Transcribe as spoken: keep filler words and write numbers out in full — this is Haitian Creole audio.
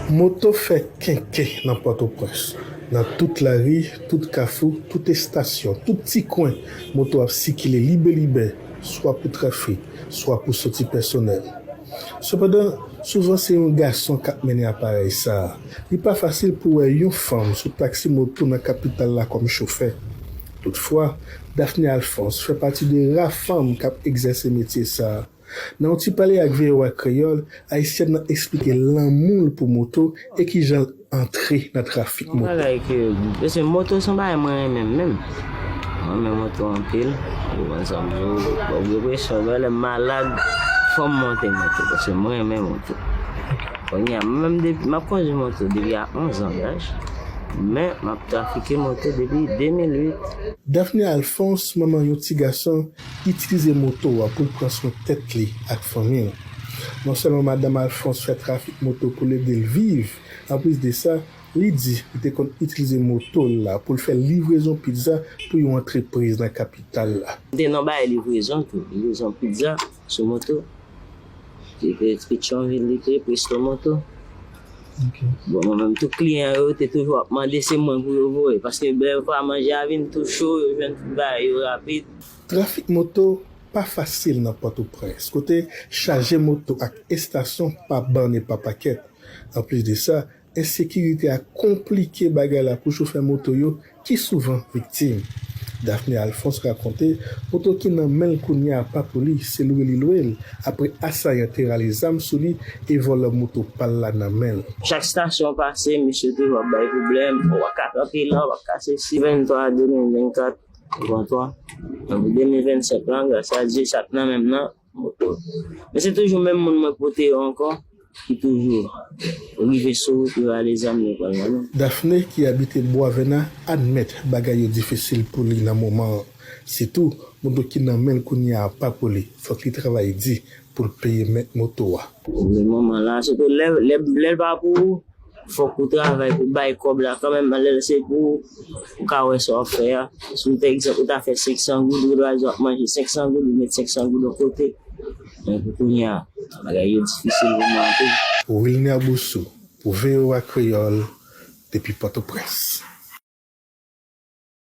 Moto fè kenken nan Pòtoprens. Nan tout lari, tout kafou, tout estasyon, tout ti kwen, moto ap sikile libelibè, swa pou trafik, swa pou soti pèsonèl. Sepandan, souvan se yon gason k ap mennen aparèy sa a. Li pa fasil pou w wè yon fanm sou taksi moto nan kapital la kòm chofè. Toutfwa, Daphné Alphonse fè pati de ra fanm k ap egzèse metye sa a. Nan yon ti pale ak V O A Kreyòl, ayisyèn nan eksplike lanmou l pou moto e kijan l antre nan trafik moto. Yon bagay ke, paske moto se yon bagay mwen renmen menm. Mwen renmen moto anpil. Ou konprann sa m di w? Bon, gen presyon, lè m malad, fò m monte moto, paske mwen renmen moto. Kounye a, mwen menm depi, m ap kondui moto depi a onz an laj, men m ap trafike moto depi de mil uit. Daphné Alphonse, manman yon ti gason, itilize moto a pou l pran swen tèt li ak fanmi l. Non sèlman madanm Alphonse fè trafik moto pou l ede l viv, anplis de sa, li di li te konn itilize moto l la pou l fè livrezon pizza pou yon antrepriz nan kapital la. M te nan bay livrezon tou, livrezon pizza sou moto. Li te Petyonvil, li te Presto Moto. Bon, mwen menm, tout kliyan yo te toujou ap mande se mwen pou yo voye, paske bèl fwa manje a vin tou cho, yo jwenn tout bagay yo rapid. Trafik moto pa fasil nan Pòtoprens, kote chaje moto ak estasyon pa ban e pa pakèt. Anplis de sa, ensekirite a konplike bagay la pou chofè moto yo ki souvan viktim. Daphné Alphonse rakonte, moto ki nan men l kounye a pa pou li, se lwe li lwe l, apre asayan te rale zam sou li e vòlò moto pa l la nan men l. Chak estasyon w pase, misye toujou ap bay pwoblèm, ou pa ka kanpe la, ou pa ka sesi. Venntwa, de mil vennkat, venntwa. Nan de mil vennsenk lan, gras a Dye, sa k nan men m nan, moto. Men se toujou menm moun mwen pote yo ankò, ki toujou rive sou wout, yo ale zam yo pran nan men. Daphné, ki abite Bwavèna, admèt bagay yo difisil pou li nan moman an. Sitou, moto ki nan men l kounye a pa pou li, fòk li travay di pou l peye mèt moto a. Nan moman la, sitou lè, lè, lè l pa pou ou, fòk ou travay pou bay kòb la kanmenm, lè se pou ou, ou ka wè sa w ap fè a. Si w, pa egzanp, ou ta fè senksan goud, ou dwa di w ap manje senksan goud, ou met senksan goud yon kote. Men pou kounye a, bagay yo difisil pou mwen anpil. Wilner Boussou, pou V O A Kreyòl, depi Pòtoprens.